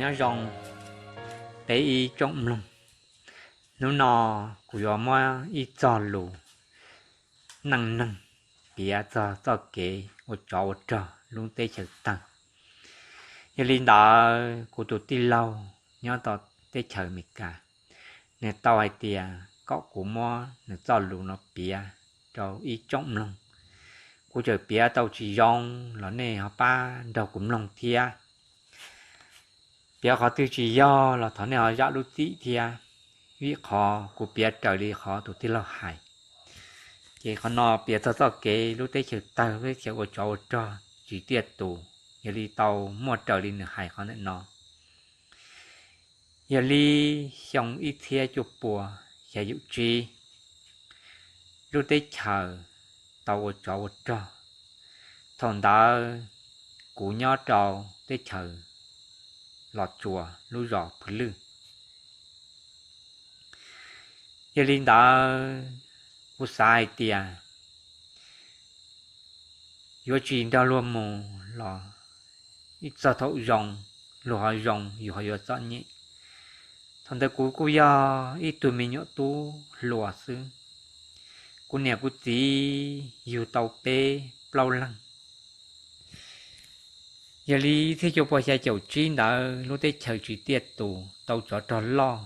Nyob zoo peb ib tsoom mloog, hnub no kuv yuav muab ib txog lus neej neeg piav txog txoj kev ua tsov ua rog lub teb chaws tawg. Yog li ntawd kuv tus tij laug nyob tom teb chaws Amelikas, nws tau hais tias kom kuv muab nws txoj lus no piav rau ib tsoom mloog. Kuv txawm piav tau tsis zoo los nej ho pab nrog kuv mloog thiab. Piav qhov twg tsis yog los thov nej ho zam lub txim thiab, vim qhov kuv piav raws li qhov tus tij laug hais. Ces qhov no piav txog txoj kev lub teb chaws tawg, lub teb chaws ua tsov ua rog tsis tiaj tus, yog li tau muaj raws li nws hais qhov ntawm no. Yog li xyoo ib txhiab cuaj pua xya yim tsib, lub teb chaws tau ua tsov ua rog. Thaum ntawd kuv nyob rau teb chaws Los Tsuas lub zos Phwv Lwj. Yog li ntawd kuv xav hais tias yuav tsis nrog luag mus los ib txog thaum zoo, luag ho zoo yus ho yuav txom nyem. Thaum ntawd kuv kuj yog ib tug me nyuam tub hluas xwb. Kuv niam kuv txiv yug tau peb plaub leeg. Yog li txhiab cuaj pua xya caum tsib ntawd lub teb chaws tsis tiaj tus tau tsov rog loj,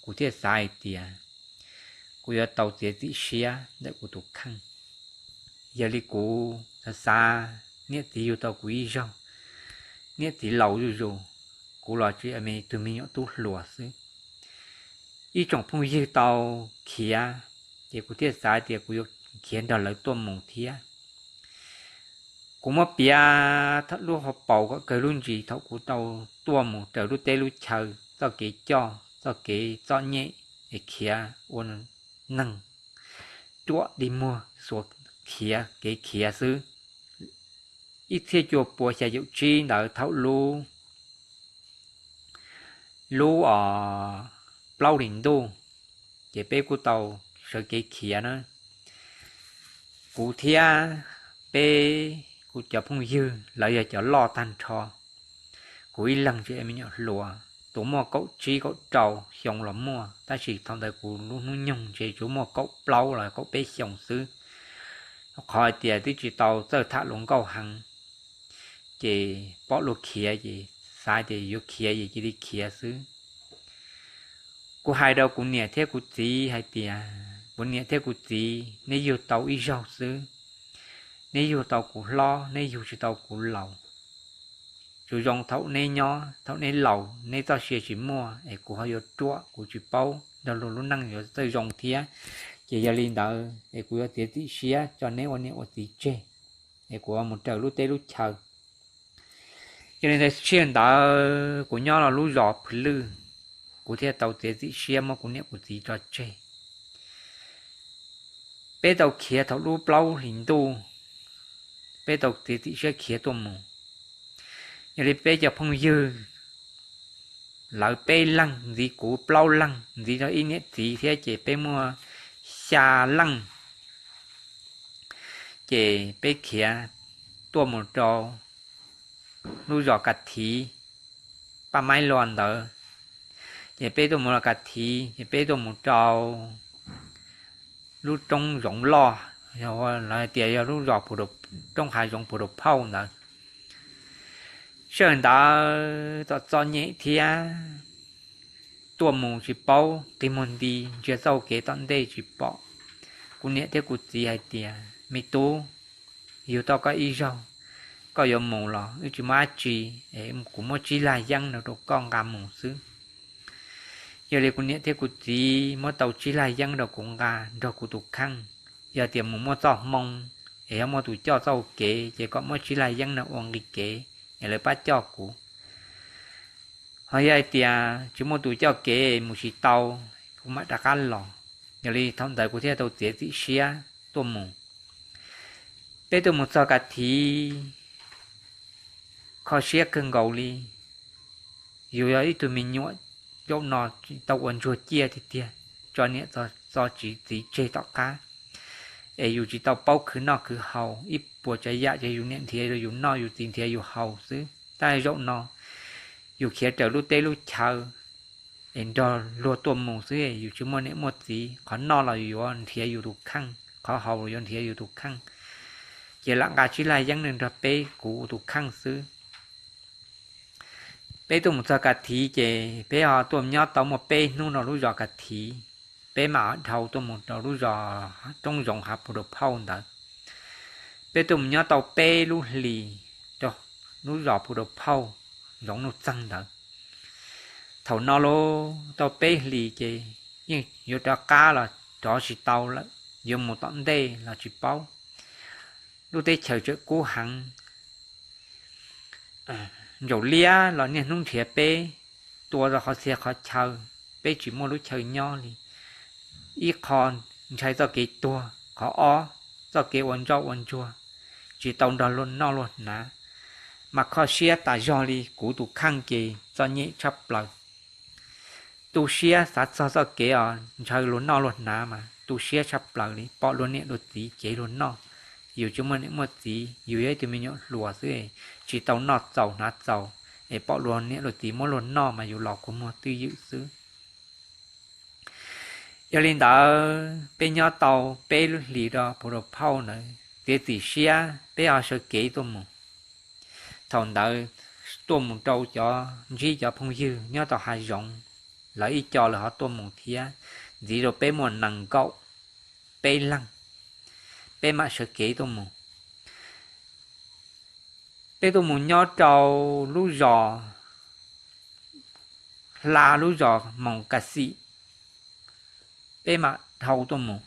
kuv thiaj xav hais tias kuv yuav tau txiav txim siab ntawm kuv tus kheej. Yog li kuv xav xav, niam txiv yug tau kuv ib zaug, niam txiv laus zuj zus, kuv los tsis me tug me nyuam tub hluas xwb. Ib tsoom phooj ywg tau khiav, ces kuv thiaj xav tias kuv yuav khiav nrog lawv tuaj mus thiab. Kuv muab piav lub hauv paus kom kawg lub ntsis thaum kuv tau tuaj mus raws lub teb lub chaw, txoj kev coj, txoj kev txom nyem, es khiav ua neeg ruam dig muag xuas khiav kev khiav xwb. Ib txhiab cuaj pua xya caum tsib ntawd thaum lub lub os plaub hlis ntuj, ces peb kuj tau sawv kev khiav na. Kuv thiab peb, kuv cov phooj ywg lawv yog cov loj tag nrho. Kuv ib leeg tseem me nyuam hluas, tus muaj kaum tsib kaum rau xyoo los muaj, tab sis thaum ntawd kuv lub hnub nyoog ntshe tsuas muaj kaum plaub los kaum peb xyoos xwb. Qhov hais tias twb tsis tau txawj tham hluas nkauj heev, ces pom luag khiav ces xav tias yuav khiav ces cia li khiav xwb. Kuv hais rau kuv niam thiab kuv txiv hais tias, kuv niam thiab kuv txiv, neb yug tau ib zaug xwb, neb yug tau kuv hlob, neb yug tsis tau kuv laus. Tsuas zoo thaum neb nyob, thaum neb laus neb txoj sia tsis muaj es kuv ho yuav ruam, kuv tsis paub nrog luag lub neej yuav txawj zoo thiab. Ces yog li ntawd es kuv yuav txiav txim siab tso neb ua niam ua txiv tseg, es kuv mus raws lub teb lub chaw. Yog li ntawd sij hawm ntawd kuv nyob lub zos Phwv Lwj, kuv thiaj tau txiav txim siab muab kuv niam kuv txiv tso tseg. Peb tau khiav thaum lub plaub hlis ntuj, peb tau txiav txim siab khiav tuaj mus. Yog li peb cov phooj ywg, lawv peb leeg ntxiv kuv plaub leeg ntxiv rau ib niam txiv thiab ces peb muaj xya leej. Ces peb khiav tuaj mus rau lub zos Ka Thiv, Paj Maib Lua ntawd. Ces peb tuaj mus rau Ka Thiv, ces peb tuaj mus rau lub roob zoov loj, lawv hais tias yog lub zos, roob hav zoov Phu Rau Phauj ntawd. Sij hawm ntawd txom txom nyem thiab, tuaj mus tsis paub, qi muag nti, ntsia txoj kev tom ntej tsis pom. Kuv niam thiab kuv txiv hais tias, me tub, yug tau koj ib zaug, koj yuav mus los wb tsis muaj dab tsi, es kuv muab tsib lag yeeb no rau koj nqa mus xwb. Yog li kuv niam thiab kuv txiv muab tau tsib lag yeeb rau kuv nqa nrog kuv tus kheej. Yog tias mus muaj txoj hmoo es yog muaj tus coj txoj kev ces kom muab tsib lag yeeb no ua nqi kev es lawv pab coj kuv. Ho yog hais tias tsis muaj tus coj kev mus tsis tau, kuv mam rov qab los. Yog li thaum ntawd kuv thiaj tau txiav txim siab tuaj mus. Peb tuaj mus txog Ka Thiv, kho siab kawg nkaus li. Yus yog ib tug me nyuam zaum no tau ua ntsuag ciaj tiag tiag, tso niam tso txiv tseg tom qab, es yus tsis tau paub khwv noj khwv haus, ib puas tsav yam ces yus niam nrhiav yus noj, yus txiv nrhiav yus haus xwb. Tab zaum no yus khiav raws lub teb lub chaw es nrog luag tuaj mus xwb, yus tsis muaj niam muaj txiv, qhov noj los yuav nrhiav yus tus kheej, qhov haus yuav nrhiav yus tus kheej. Ces lam nqa tsib lag yeeb nrog peb kuv tus kheej xwb. Peb tuaj mus txog Kas Thiv ces peb ho tuaj nyob tau muaj peb hnub rau lub zos Kas Thiv. Peb mam dhau tuaj mus rau lub zos roob zoov hav Phu Dau Phauj ntawd. Peb tuaj mus nyob tau peb lub hlis rau lub zos Phu Dau Phauj, zoov Nuj Txeeg ntawd. Thaum no los tau peb hlis ces yeej yuav rov qab los rov tsis tau lawm, yuav mus tom ntej los tsis paub. Lub teb chaws tseem kub heev, ntsaum liab los niaj hnub nrhiav peb, tua rau qhov txhia qhov chaw, peb tsis muaj lub chaw nyob li. Ib qho ntshai txoj kev tuag, qhov ob txoj kev ua ntsoj ua ntsuag, tsis tau nrog luag noj luag hnav, mas kho siab tas zog li. Kuv tus kheej ces txom nyem tshaj plaws. Tu siab xav txog txoj kev os ntshaw luag noj luag hnav mas tu siab tshaj plaws li, pom luag niam luag txiv cev luag noj, yus tsis muaj niam muaj txiv, yus yog ib tug me nyuam hluas xwb, tsis tau noj txaus hnav txaus, es pom luag niam luag txiv muab luag noj mas yus los kua muag twj ywm xwb. Yog li ntawd peb nyob tau peb lub hlis rau Phu Dau Phauj ntawd, txiav txim siab peb ho sawv kev tuaj mus. Thaum ntawd tuaj mus rau cov ntsib cov phooj ywg nyob tau hav zoov, lawv ib co lawv ho tuaj mus thiab, ntxiv rau peb muaj nees nkaum peb leeg, peb mam sawv kev tuaj mus. Peb tuaj mus nyob rau lub zos, hla lub zos Moos Kas Xim, peb mam dhau tuaj mus.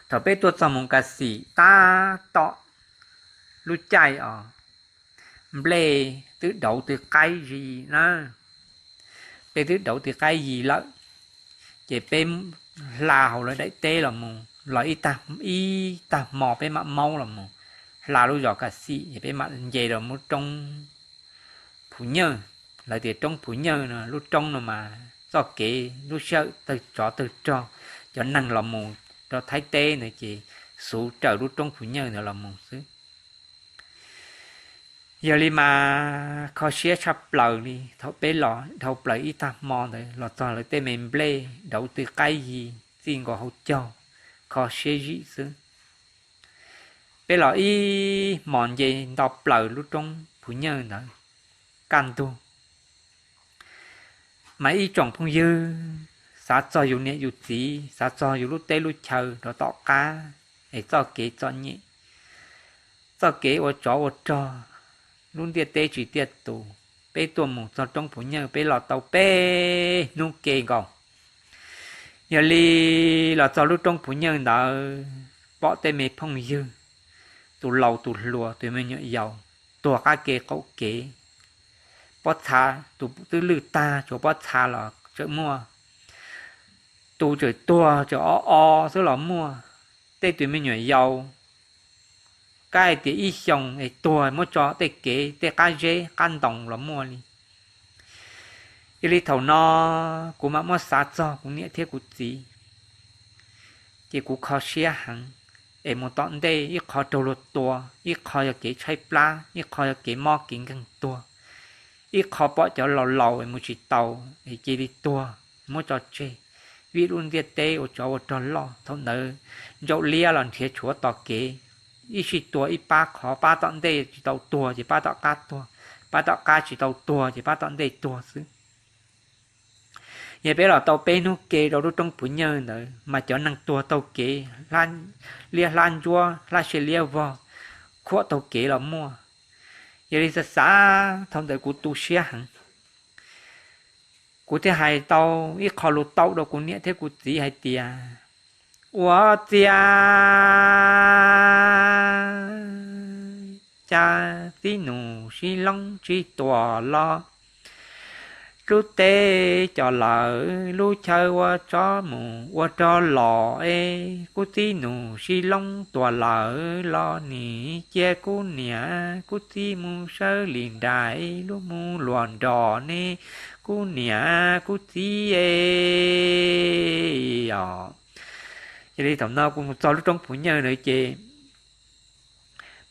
Thaum peb tuaj txog Moos Kas Xim tab tom lub caij os, nplej twb dauv tw qaib yis na, nplej twb dauv tw qaib yis lawm, ces peb hla hauv lawv daim teb los mus los ib tag hmo peb mam maub los mus, hla lub zos Kas Xim es peb mam nce rau lub roob Phuv Nyawj. Lawv tias roob Phuv Nyawj no, lub roob no mas txoj kev lub sij hawm tawg tsov tawg rog, cov neeg los mus rau Thaib teb ntawd ces xuv raws lub roob Phuv Nyawj ntawd los mus xwb. Yog li mas kho siab tshaj plaws li, thaum peb los dhau plaws ib tag hmo ntawd los txog lawv tej me nplej dauv tw qaib yis txij nkaus hauv caug, kho siab zim xwb. Peb los ib hmos nce nto plaws lub roob Phuv Nyawj ntawd, kaj ntug mas ib tsoom phooj ywg xav txog yus niam yus txiv, xav txog yus lub teb lub chaw rov tom qab, es txoj kev txom nyem, txoj kev ua tsov ua rog, lub ntiaj teb tsis tiaj tus. Peb tuaj mus txog roob Phuv Nyawj peb los tau peb hnub ke nkaus. Yog li los txog lub roob Phuv Nyawj ntawd pom tej me phooj ywg, tus laus tus hluas tus me nyuam yaus, tuag qab ke qaum kev, pob txha, tus twb lwj tag tshuav pob txha los tseem muaj, tus tseem tuag tseem o o xwb los muaj, tej tus me nyuam yaus kab hais tias ib xyoos es tuag muab tso tej kev tej qab zeb qab ntoos los muaj li. Yog li thaum no kuv mam muab xav txog kuv niam thiab kuv txiv, ces kuv kho siab heev. Es mus tom ntej ib qho raug luag tua, ib qho yog kev tshaib plab, ib qho yog kev mob kev nkeeg tuag, ib qho pom cov laus laus es mus tsis taus es cia li tuag muab tso tseg. Vim lub ntiaj teb ua tsov ua rog loj, thaum ntawd ntsaum liab los nrhiav tshuav tos kev, ib sij tua ib pab qhov, pab tom ntej tsis tau tuag ces pab tom qab tuag, pab tom qab tsis tau tuag ces pab tom ntej tuag xwb. Yog peb los tau peb hnub ke rau lub roob Phuv Nyawj ntawd mas cov neeg tuag taug kev, liab hlab ntsuab hlab siab liab vog khuam taug kev los muaj. Yog li xav xav thaum ntawd kuv tu siab heev. Kuv thiaj hais tau ib qho lus taum rau kuv niam thiab kuv txiv hais tias, ua txiaj, cas txib nus sib loob tsis tuam los, lub teb cov lawm lub chaw ua tsov mus ua rog los es, kuv txib nus sib loob tuam lawm los nim cia kuv niam kuv txiv mus sawv li nraim lub mus luag nrog ne, kuv niam kuv txiv e. Yog li thaum no kuv mus txog lub roob Phuv Nyawj ntawd ces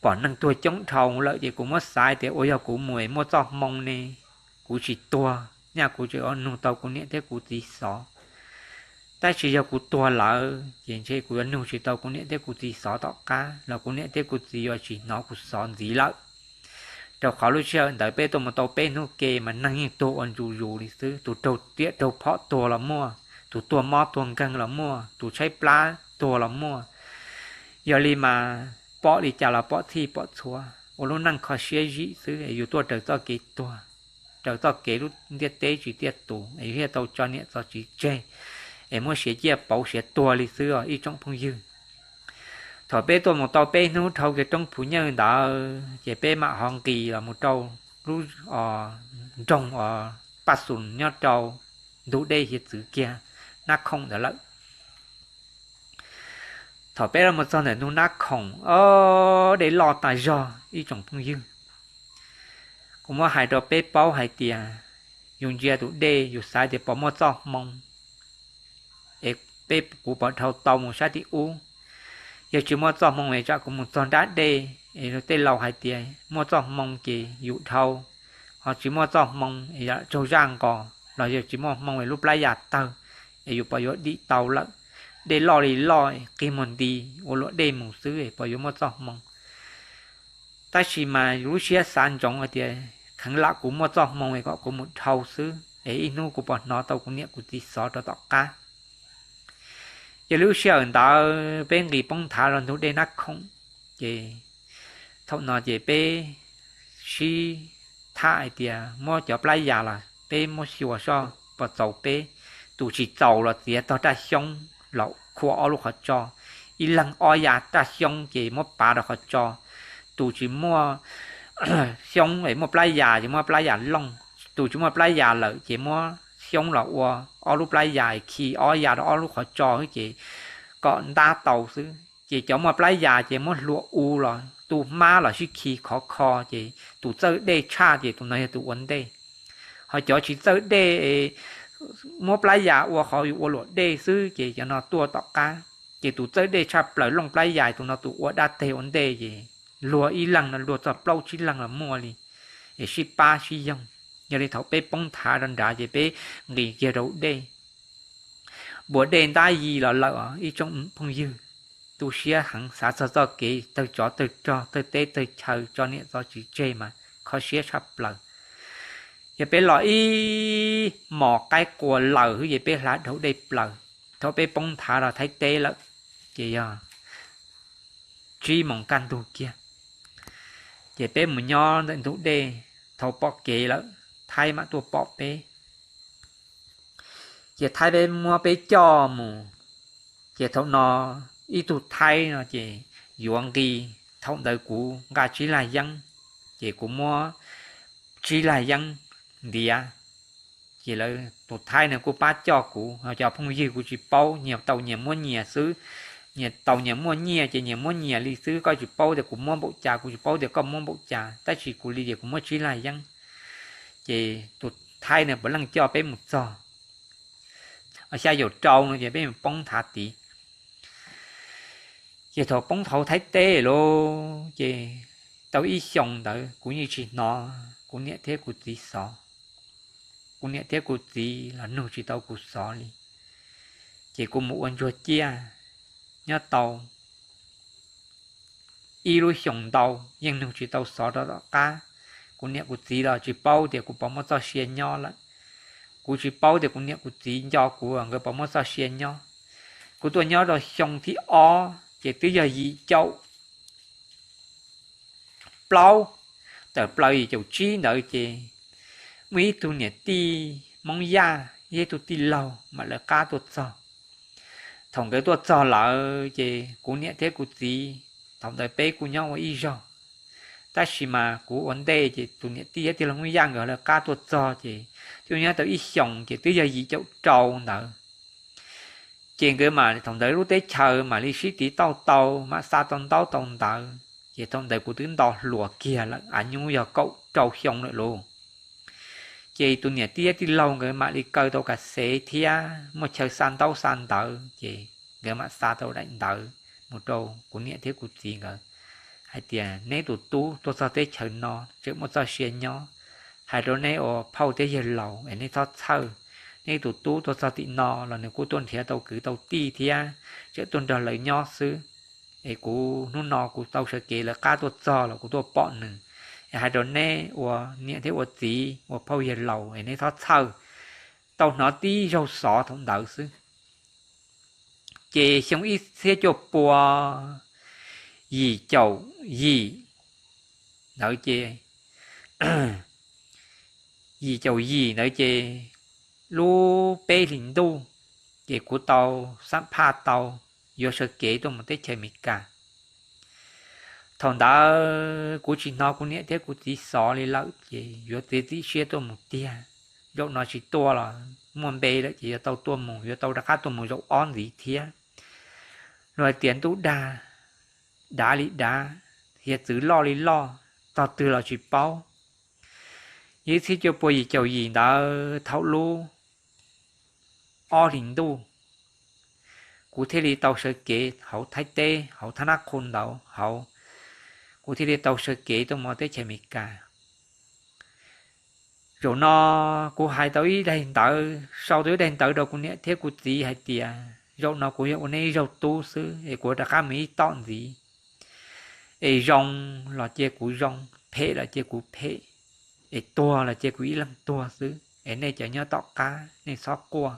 pom neeg tuag coob dhau lawm ces kuv muab xav tias ua yog kuv mus es muaj txoj hmoo ne, kuv tsis tuag nyaj kuv tseem yuav nug tau kuv niam thiab kuv txiv xov. Tab sis yog kuv tuag lawm ces ntshe kuv yuav nug tsis tau kuv niam thiab kuv txiv xov tom qab los kuv niam thiab kuv txiv yuav tsis hnov kuv xov ntxiv lawm. Rau qhov lub sij hawm ntawd peb tuaj mus tau peb hnub ke mas neeg yeej tuag ua ntsus zus li xwb, tus raug riam raug phom tuag los muaj, tus tuag mob tuag nkeeg los muaj, tus tshaib plab tuag los muaj. Yog li mas pom li cas los pom txhij pom txhua, ua lub neej kho siab zim xwb es yus tuaj raws txoj kev tuag, raws txoj kev lub ntiaj teb tsis tiaj tus es yus thiaj tau tso niam tso txiv tseg es muab siav ciaj pauv siav tuag li xwb os ib tsoom phooj ywg. Thaum peb tuaj mus tau peb hnub dhau kiag roob Phuv Nyawj ntawd ces peb mam ho nqis los mus rau lub nroog uas Paj Xus nyob rau ntug dej hiav txwv kiag Nab Khoom ntawd lawm. Thaum peb los mus txog ntawm ntug Nab Khoom, o, dej loj tas zog ib tsoom phooj ywg. Kuv muab hais rau peb paub hais tias yus ntsia tus dej yus xav tias puas muaj txoj hmoo, es peb kuv puas dhau tau mus sab tim ub. Yog tsis muaj txoj hmoo es tsam kuv mus txog nrab dej es tej laus hais tias muaj txoj hmoo ces yus dhau, ho tsis muaj txoj hmoo es yam tsaug zaj nqos los yog tsis muaj hmoo es lub plab yas tawg es yus puas yuav dim tau lawm. Dej loj li loj qig muag nti ua luam dej mus xwb es puas yuav muaj txoj hmoo. Tab sis mas yus lub siab xav ntsoov hais tias kheev lam kuv muaj txoj hmoo es kom kuv mus dhau xwb es ib hnub kuv puas hnov tau kuv niam kuv txiv xov rau tom qab. Yog li lub sij hawm ntawd peb nqis poob nthav rau ntug dej Nab Khoom, ces thaum no ces peb sib tham hais tias muab cov plab yas los peb muab xyuas soj puas txaus peb. Tus tsis txaus los txiav tog raj xyoob los khua ob lub qhov tso, ib leeg ob ya raj xyoob ces muab pav rau qhov tso. Tus tsis muaj xyoob es muaj plab yas ces muab plab yas looj, tus tsis muaj plab yas lawm ces muab xyoob los ua ob lub plab yas es khi ob ya rau ob lub qhov tso xwb ces kom ntab tau xwb. Ces cov muaj plab yas ces muab hlua u los tu hmab los sib khi khov kho ces tus txawj dej tshaj ces tus no yog tus ua ntej. Ho cov tsis txawj dej, muab plab yas ua qhov yus ua luam dej xwb ces cov no tuaj tom qab. Ces tus txawj dej tshaj plaws looj plab yas tus no tus ua dab teg ua ntej ces luag ib leeg no luag txog plaub tsib leeg los muaj li, es sib pab sib yoog. Yog li thaum peb poob nthav rau nrad ces peb nqis kiag rau dej, npua dej ntab yi los lawm os ib tsoom phooj ywg. Tu siab heev xav txog txoj kev tawg tsov tawg rog tawg teb tawg chaw tso niam tso txiv tseg mas kho siab tshaj plaws. Yog peb los ib hmos qaib qua lawm xwb ces peb hla dhau dej plaws. Thaum peb poob nthav rau Thaib teb lawm ces yog tsib moos kaj ntug kiag, ces peb mus nyob ntawm ntug dej. Thaum pom kev lawm Thaib mam tuaj pom peb, ces Thaib peb muab peb coj mus. Ces thaum no ib tug Thaib no ces yuav nqi, thaum ntawd kuv nqa tsib lag yeeb, ces kuv muab tsib lag yeeb ntiav. Ces lawv tus Thaib no kuj pab coj kuv, ho cov phooj ywg kuv tsis paub, nyias tau nyias muab nyias xwb. Nyias tau nyias muaj nyiaj ces nyias muab nyias li xwb, koj tsis paub tias kuv muab npaum cas, kuv tsis paub tias koj muab npaum cas, tab sis kuv li ces kuv muab tsib lag yeeb. Ces tus Thaib no puav leej coj peb mus txog xya caum rau no ces peb mus poob nthav tid. Ces thaum poob hauv Thaib teb lauj, ces tau ib xyoos ntawd kuv yeej tsis hnov kuv niam thiab kuv txiv xov, kuv niam thiab kuv txiv los nug tsis tau kuv xov li. Ces kuv mus ua ntsuag ciaj nyob tau ib lub xyoos ntau yeej nug tsis tau xov rau tom qab. Kuv niam kuv txiv los tsis paub tias kuv puas muaj txoj sia nyob lawm. Kuv tsis paub tias kuv niam kuv txiv nco kuv nkawd puas muaj txoj sia nyob. Kuv tuaj nyob rau xyoo thib ob ces twb yog yim caum plaub, tawm plaws yim caum tsib ntawd ces muaj ib tug niam tij Hmoob Yaj, ib tug tij laug mam lawv qab tuaj txog. Thaum nkawd tuaj txog lawm ces kuv niam thiab kuv txiv, thaum ntawd peb kuj nyob ua ib zog, tab sis mas kuv ua ntej ces tus niam tij thiab tij laug Hmoob Yaj nkawd lawv qab tuaj txog ces twb nyob tau ib xyoos ces twb yog yim caum rau ntawd. Ces nkawd mam thaum ntawd lub teb chaws mam li sib tiv tauj tau, mam xa tau ntaub tau ntawv, ces thaum ntawd kuv twb nto hluas kiag lawm, av nyuj yog kaum rau xyoo lawm lauj. Ces tus niam tij thiab tij laug nkawd mam li kaw tau kas xev thiab muaj chaw xa ntaub xa ntawv, ces nkawd mam xa tau daim ntawv mus rau kuv niam thiab kuv txiv nkawd. hais tias neb tus tub tuaj txog teb chaws no tseem muaj txoj sia nyob. Hais rau neb ua phauj thiab yawg laus es neb txhob txhawj. Neb tus tub tuaj txog tim no los nws kuj tuaj nrhiav tau kwv tau tij thiab tseem tuaj nrog lawv nyob xwb. Es kuv hnub no kuv tau sawv kev lawv qab tuaj txog los kuv tuaj pom nws. Es hais rau neb ua niam thiab ua txiv ua phauj yawg laus es neb txhob txhawj. Tau hnov tib zaug xov thaum ntawd xwb. Ces xyoo ib txhiab cuaj pua yim caum yim ntawd ces, yim caum yim ntawd ces lub peb hlis ntuj, ces kuv tau xam phaj tau yuav sawv kev tuaj mus teb chaws Amelikas. Thaum ntawd kuv tsis hnov kuv niam thiab kuv txiv xov li lawm ces yuav txiav txim siab tuaj mus tiag. Zaum no tsis tuaj los muaj npe lawm ces yuav tau tuaj mus, yuav tau rov qab tuaj mus zaum ob ntxiv thiab. Luag hais tias ntuj dag, dav li dav, hiav txwv loj li loj, tog twg los tsis paub. Yog ib txhiab cuaj pua yim caum yim ntawd thaum lub ob hlis ntuj, kuv thiaj li tau sawv kev hauv Thaib teb, hauv thab nab qhu ntawd hauv, kuv thiaj li tau sawv kev tuaj mus teb chaws Amelikas. Zaum no kuv hais tau ib daim ntawv, sau tau ib daim ntawv rau kuv niam thiab kuv txiv hais tias zaum no kuv yog ua neb ib zaug tub xwb es kuv rov qab mus ib tom ntxiv. Es zoo los cia kuv zoo, phem los cia kuv phem, es tuag los cia kuv ib leeg tuag xwb, es nej cov nyob tom qab nej txhob quaj,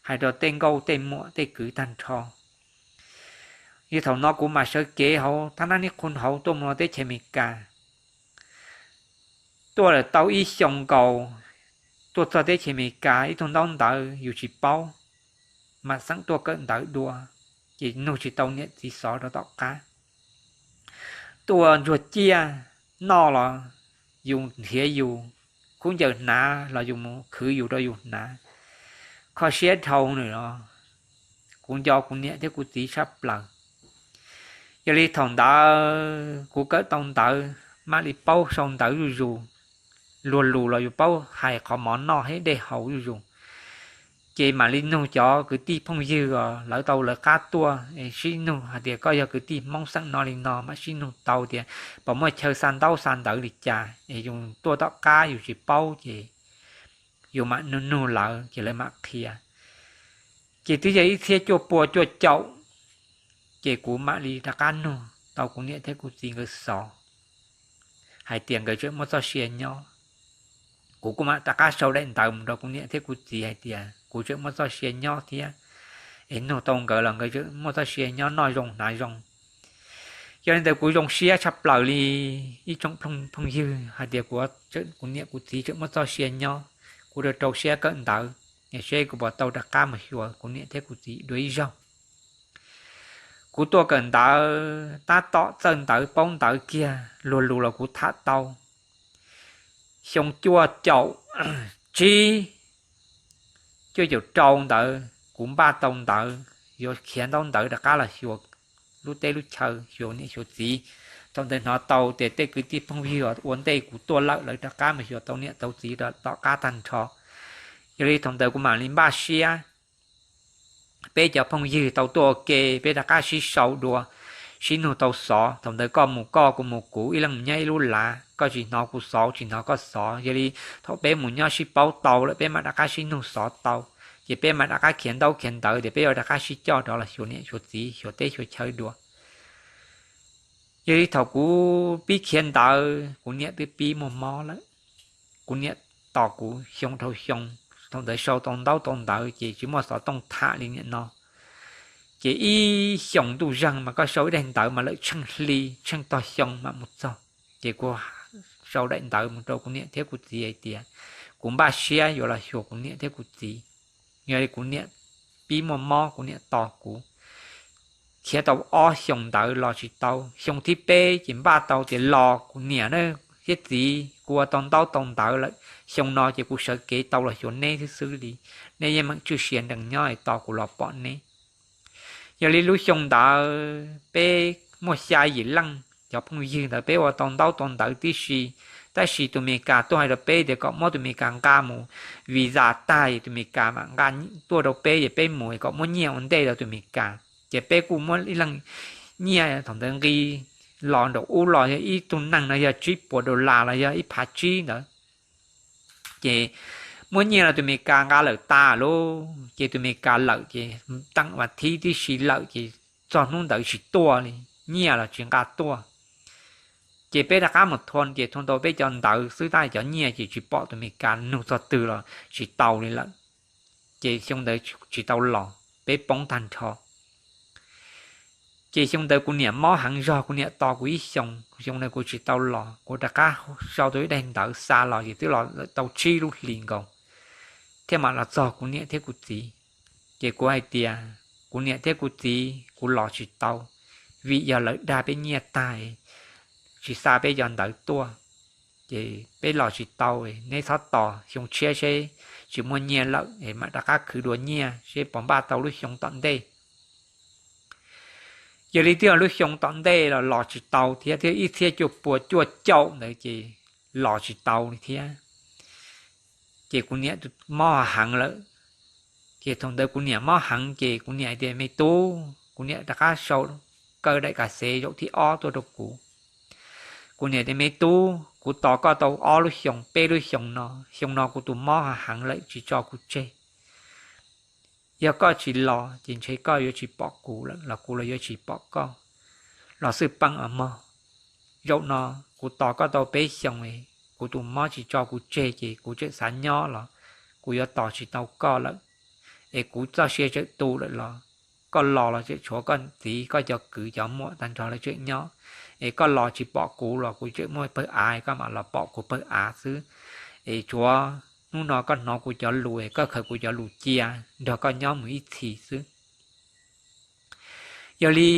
hais rau tej nkauj tej muam tej kwv tag nrho. Yog thaum no kuv mam sawv kev hauv thab nab nib qhu hauv tuaj mus teb chaws Amelikas. Tuaj lawm tau ib xyoo nkaus, tuaj txog teb chaws Amelikas ib tug ntaub ntawv yus tsis paub, mam xeem tuaj kawm ntawv dua, ces nug tsis tau niam txiv xov rau tom qab. Tuaj ntsuag ciaj noj los yus nrhiav yus, khaub ncaws hnav los yus mus khwv yus rau yus hnav, kho siab dhau nws los kuv nco kuv niam thiab kuv txiv tshaj plaws. Yog li thaum ntawd kuv kawm tau ntawv, mam li paub sau ntawv zuj zus, luag lus los yus paub hais qhov mov noj thiab dej haus zuj zus. Ces mam li nug cov kwv tij phooj ywg os, lawv tau lawv qab tuaj es sib nug hais tias koj yog kwv tij Hmoob xeem no li no, mam sib nug tau tias puas muaj chaw xa ntaub xa ntawv li cas es yus tuaj tom qab yus tsis paub ces yus mam nug nug lawv ces lawv mam qhia. Ces twb yog ib txhiab cuaj pua cuaj caum, ces kuv mam li rov qab nug tau kuv niam thiab kuv txiv nkawd xov hais tias nkawd tseem muaj txoj sia nyob. Kuv kuj mam rov qab sau daim ntawv mus rau kuv niam thiab kuv txiv hais tias kuv tseem muaj txoj sia nyob thiab, es nug tau nkawd los nkawd tseem muaj txoj sia nyob noj zoo hnav zoo. Yog li ntawd kuv zoo siab tshaj plaws li ib tsoom phooj ywg hais tias kuv, kuv niam kuv txiv tseem muaj txoj sia nyob. Kuv rau rau siab kawm ntawv, seb kuv puas tau rov qab mus xyuas kuv niam thiab kuv txiv dua ib zaug. Kuv tuaj kawm ntawv tab tom txawj ntawv paub ntawv kiag, luag lus los kuv tham tau. Xyoo cuaj caum tsib, cuaj caum rau ntawd kuv npaj tau ntawv yuav khiav ntaub ntawv rov qab los xyuas lub teb lub chaw, xyuas niam xyuas txiv. Thaum ntawd hnov tau tias tej kwv tij phooj ywg ua ntej kuv tuaj lawm lawv rov qab mus xyuas tau niam tau txiv tom qab tag nrho. Yog li thaum ntawd kuv mam li npaj siab, peb cov phooj ywg tau tuaj ua ke, peb rov qab sib sau dua, sib nug tau xov. Thaum ntawd koj mus koj, kuv mus kuv, ib leeg mus nyob ib lub lav, koj tsis hnov kuv xov, tsis hnov koj xov. Yog li thaum peb mus nyob sib paub tau lawm peb mam rov qab sib nug xov tau, ces peb mam rov qab khiav ntaub khiav ntawv tias peb yuav rov qab sib coj rov los xyuas niam xyuas txiv xyuas teb xyuas chaw dua. Yog li thaum kuv pib khiav ntawv kuv niam twb pib muaj mob lawm. Kuv niam tos kuv xyoo dhau xyoo, thaum ntawd sau tau ntaub tau ntawv ces tsis muaj xov tooj tham li nim no. Ces ib xyoos ntuj zeeg mas koj sau ib daim ntawv mas lawm tsheej hli tsheej tog xyoo mam mus txog. Ces kuv sau daim ntawv mus rau kuv niam thiab kuv txiv hais tias kuv npaj siab yuav los xyuas kuv niam thiab kuv txiv. Yog li kuv niam pib muaj mob kuv niam tos kuv, khiav tau ob xyoos ntawd los tsis tau. Xyoo thib peb ces npaj tau tias los kuv niam thiab txiv, kuv ua tau ntaub tau ntawv lawm, xyoo no ces kuv sawv kev tau los xyuas neb xwb xwb li. Neb yeej meem tswj sia nrees nyob es tos kuv los pom neb. Yog li lub xyoo ntawd peb muaj xya yim leej cov phooj ywg ntawd peb ua tau ntaub tau ntawv tib si, tab sis tus Amelikas tuaj hais rau peb tias kom muab tus Amelikas nqa mus, visa tag tus Amelikas mam nqa tuaj rau peb, es peb mus kom muab nyiaj ua ntej rau tus Amelikas. Ces peb kuj muab ib leeg nyiaj thaum ntawd nqi los nraum ub los yog ib tug neeg no yog tsib puas dollar los yog ib phav tsib ntawd. Ces muab nyiaj los tus Amelikas nqa lawm tas lawm, ces tus Amelikas lawm ces teem vas thib tib si lawm ces txog hnub ntawd tsis tuaj li, nyiaj los tsis nqa tuaj. Ces peb rov qab mus thua, ces thua tau peb cov ntawv xwb tab cov nyiaj ces tsis pom tus Amelikas nug txog twg los tsis tau li lawm. Ces xyoo ntawd tsis tau los, peb poob tag nrho. Ces xyoo ntawd kuv niam mob heev zog, kuv niam tos kuv ib xyoos, xyoo ntawd kuv tsis tau los, kuv rov qab sau tau ib daim ntawv xa los ces twb los tau tsib lub hlis nkaus, thiaj mam los txog kuv niam thiab kuv txiv. Ces kuv hais tias, kuv niam thiab kuv txiv, kuv los tsis tau, vim yog lawv dag peb nyiaj tag, tsis xa peb cov ntawv tuaj, ces peb los tsis tau, neb txhob tos, xyoo tshiab seb tsis muaj nyiaj lawm es mam rov qab khwv dua nyiaj seb puas npaj tau lub xyoo tom ntej. Yog li twb yog lub xyoo tom ntej los los tsis tau thiab, twb yog ib txhiab cuaj pua cuaj caum ntawd ces los tsis tau li thiab. Ces kuv niam mob heev lawm. Ces thaum ntawd kuv niam mob heev ces kuv niam hais tias, me tub, kuv niam rov qab sau kaw daim kas xev zaum thib ob tuaj rau kuv. Kuv niam tias, me tub, kuv tos koj tau ob lub xyoos peb lub xyoos no, xyoo no kuv tus mob heev lawm tsis tso kuv tseg. Yog koj tsis los ces ntshe koj yuav tsis pom kuv lawm los kuv los yuav tsis pom koj los xwb peem os mog. Zaum no kuv tos koj tau peb xyoos, kuv tus mob tsis tso kuv tseg ces kuv tseem xav nyob los kuv yuav tos tsis tau koj lawm. Es kuv txoj sia tseem tu lawm los koj los los tseem tshuav koj txiv koj cov kwv cov muam tag nrho lawv tseem nyob. Es koj los tsis pom kuv los kuv tseem muaj pawg av, koj mam los pom kuv pawg av xwb. Es tsuav hnub no koj hnov kuv cov lus es koj khaws kuv cov lus cia nrog koj nyob mus ib txhis xwb. Yog li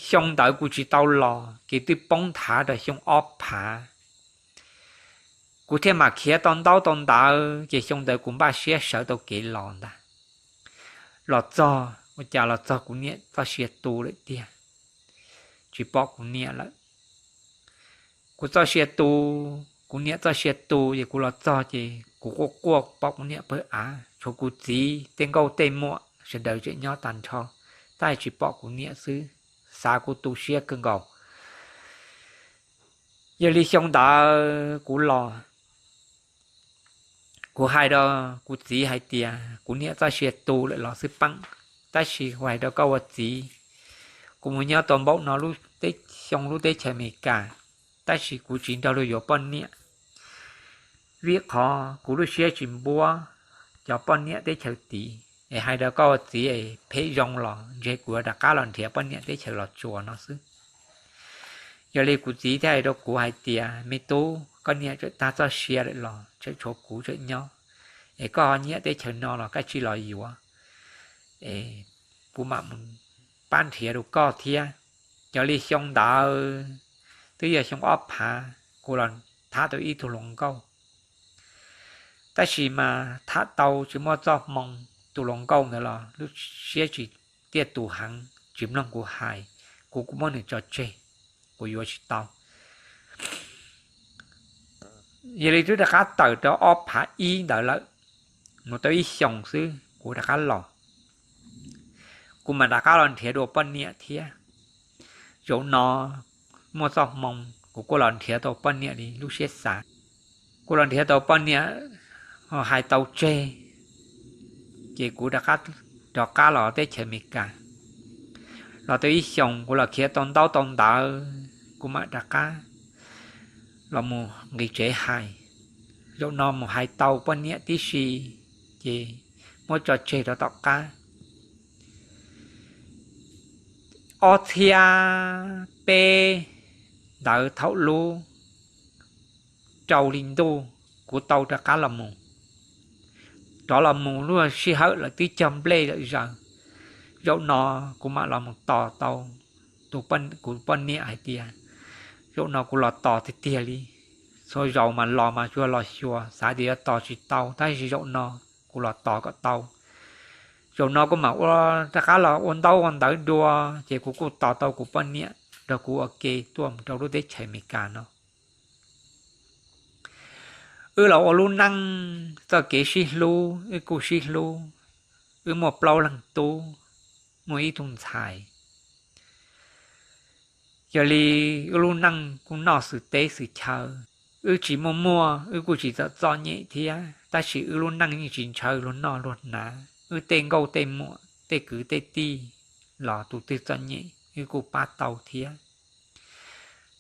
xyoo ntawd kuv tsis tau los ces twb poob nthav rau xyoo ob phav. Kuv thiaj mam khiav tau ntaub tau ntawv ces xyoo ntawd kuv npaj siab sawv tau kev los ntag. Los txog ua cas los txog kuv niam txoj sia tu lawm tiag, tsis pom kuv niam lawm. Kuv txoj sia tu, kuv niam txoj sia tu ces kuv los txog ces kuv quaj quaj pom kuv niam pawg av, tshuav kuv txiv tej nkauj tej muam sawv daws tseem nyob tag nrho, tab sis tsis pom kuv niam xwb, xav kuv tu siab kawg nkaus. Yog li xyoo ntawd kuv los, kuv hais rau kuv txiv hais tias kuv niam txoj sia tu lawm los xwb peem, tab sis kuv hais rau koj ua txiv, kuv mus nyob tau npaum no lub teb, xyoo lub teb chaws Amelikas, tab sis kuv tsis nrog luag yuav poj niam, vim qhov kuv lub siab tsis npuab cov poj niam teb chaws tid. Es hais rau koj ua txiv es phem zoo los ntshe kuv yuav rov qab los nrhiav poj niam teb chaws Los Tsuas no xwb. Yog li kuv txiv thiaj hais rau kuv hais tias, me tub, koj niam tseem tag txoj sia lawm los tseem tshuav kuv tseem nyob, es koj ho nyiam teb chaws no los koj cia li los yuav, es kuv mam mus pab nrhiav rau koj thiab. Yog li xyoo ntawd twb yog xyoo ob phav, kuv los tham tau ib tug hluas nkauj, tab sis mas tham tau tsis muaj txoj hmoo, tus hluas nkauj ntawd los lub siab tsis tiaj tus heev, tsis mloog kuv hais, kuv kuj muab nws tso tseg, kuv yuav tsis tau. Yog li twb rov qab tawm rau ob phav ib ntawd lawm, mus tau ib xyoos xwb kuv rov qab los, kuv mam rov qab los nrhiav dua poj niam thiab. Zaum no muaj txoj hmoo, kuv kuj los nrhiav tau poj niam li lub siab xav. Kuv los nrhiav tau poj niam, hais tau tseg, ces kuv rov qab los teb chaws Amelikas. Los tau ib xyoos kuv los khiav tau ntaub tau ntawv, kuv mam rov qab los mus nqis tsev hais. Zaum no mus hais tau poj niam tib si, ces muab tso tseg rau tom qab. Ob txhiab peb ntawd thaum lub rau hli ntuj, kuv tau rov qab los mus. Rov los mus lub sij hawm lawv twb cog nplej lawm zaws. Zaum no kuv mam los mus tos tau kuv poj niam hais tias, zaum no kuv los tos tiag tiag li. Txhua zaus mas los mas tsuas los xyuas, xav tias yuav tos tsis tau, tab sis zaum no kuv los tos kom tau. Zaum no kuv mam ua rov qab los ua ntaub ua ntawv dua, ces kuv kuj tos tau kuv poj niam nrog kuv ua ke tuaj mus rau lub teb chaws Amelikas no. Wb los ua lub neej txoj kev sib hlub, wb kuj sib hlub. Wb muaj plaub leeg tub, muaj ib tug ntxhais. Yog li wb lub neej kuj noj xwm teb xwm chaw, wb tsis muaj muaj wb kuj tsis txawm txom nyem thiab, tab sis wb lub neej yeej tsis ntshaw luag noj luag hnav, wb tej nkauj tej muam tej kwv tej tij los tus twg txom nyem wb kuj pab tau thiab.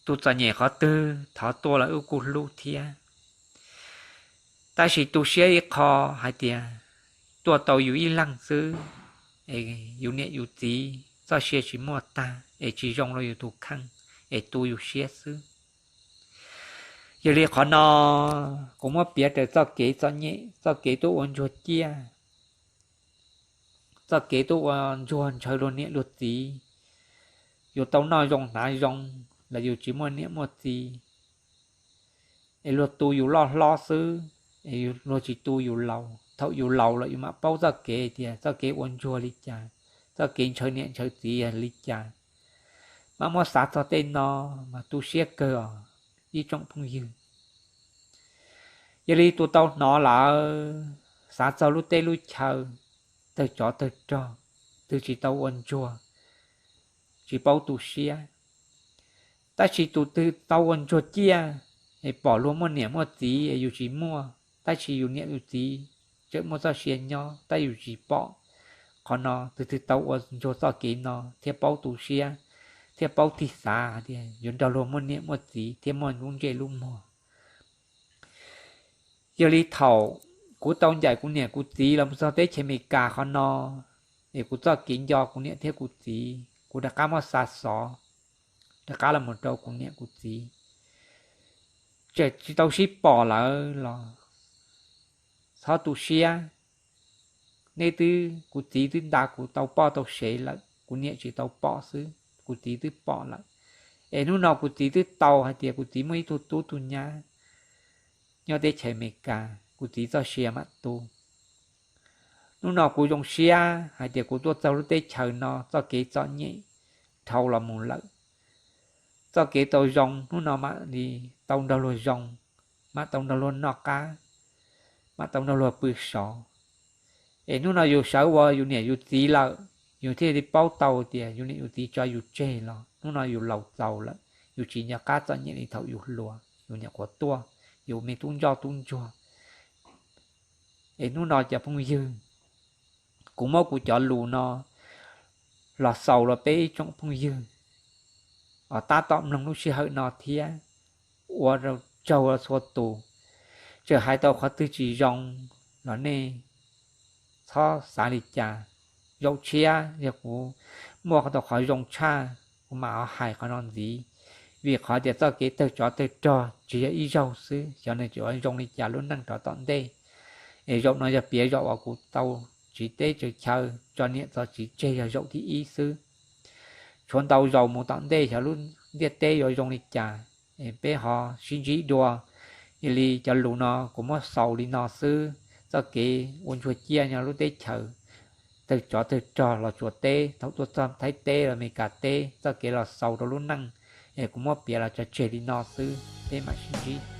Tus txom nyem qhov twg thov tuaj los wb kuj hlub thiab. Tab sis tu siab ib qho hais tias tuaj tau yus ib leeg xwb, es yus niam yus txiv txoj sia tsis muaj tag es tsis zoo rau yus tus kheej, es tu yus siab xwb. Yog li qhov no kuv muab piav raws txoj kev txom nyem, txoj kev tuaj ua ntsuag ciaj, txoj kev tuaj ua ntsuag ntshaw luag niam luag txiv. Yus tau noj zoo hnav zoo los yus tsis muaj niam muaj txiv, es luag tu yus loj hlob xwb, es luag tsis tu yus laus. Thaum yus laus los yus mam paub txoj kev tias txoj kev ua ntsuag li cas, txoj kev ntshaw niam ntshaw txiv li cas. Mam muab xav txog tej no mas tu siab kawg os ib tsoom phooj ywg. Yog li tus tau hnov lawm, xav txog lub teb lub chaw, tawg tsov tawg rog, twg tsis tau ua ntsuag, tsis paub tu siab. Tab sis tus twg tau ua ntsuag ciaj, es pom luag muaj niam muaj txiv es yus tsis muaj, tab sis yus niam yus txiv tseem muaj txoj sia nyob tab yus tsis pom. Qhov no tus twg tau ua ntsuag txoj kev no thiaj paub tu siab, thiaj paub tig xav tias yuav nrog luag muaj niam muaj txiv thiaj muaj lub ntsej lub muag. Yog li thaum kuv tau ncaim kuv niam kuv txiv los mus txog teb chaws Amelikas qhov no, es kuv txoj kev nco kuv niam thiab kuv txiv kuv rov qab muab xa xov rov qab los mus rau kuv niam kuv txiv. Tseem tsis tau sib pom lawm los txhob tu siab. Nej twb, kuv txiv twb nta kuv tau poj tau sev lawm, kuv niam tsis tau pom xwb, kuv txiv twb pom lawm. Es hnub no kuv txiv twb tau hais tias kuv txiv muaj ib tug tub tug nyab nyob teb chaws Amelikas, kuv txiv txoj sia mam tu. Hnub no kuv zoo siab hais tias kuv tuaj txog lub teb chaws no txoj kev txom nyem dhau los mus lawm. Txoj kev tau zoo hnub no mam li tau nrog luag zoo, mam tau nrog luag noj qab, mam tau nrog luag pw sov. Es hnub no yus sawv ua yus niam yus txiv lawm, yus thiaj li paub tau tias yus niam yus txiv tso yus tseg los hnub no yus laus txaus lawm, yus tsis nco qab txom nyem li thaum yus hluas, yus nyuam qhuav tuaj, yus me tub ntsoj tub ntsuag. Es hnub no cov phooj ywg, kuv muab kuv cov lus no los xaus rau peb ib tsoom phooj ywg uas tab tom mloog lub sij hawm no thiab ua rau tsaug rau txhua tus. Txawm hais tau qhov twg tsis zoo los nej txhob xav li cas. Zaum tshiab yog kuv muaj tau qhov zoo tshaj kuv mam ho hais qhov no ntxiv, vim qhov tias txoj kev tawg tsov tawg rog tsis yog ib zaug xwb, xyov nws tseem yuav zoo li cas lub neej rov tom ntej. Es zaum no yog piav zaum uas kuv tau tsiv teb tsawv chaw tso niam tso txiv tseg yog zaum thib ib xwb. Tshuav ntau zaus mus tom ntej xyov lub ntiaj teb yuav zoo li cas, es peb ho sib ntsib dua. Yog li cov lus no kuv muab xaus li no xwb, txoj kev ua ntsuag ciaj nyob lub teb chaws tawg tsov tawg rog los tsuas teb, thaum tuaj txog Thaib teb los Amelikas teb, txoj kev los xaus rau lub neej, es kuv muab piav los tso tseg li no xwb, peb mam sib ntsib.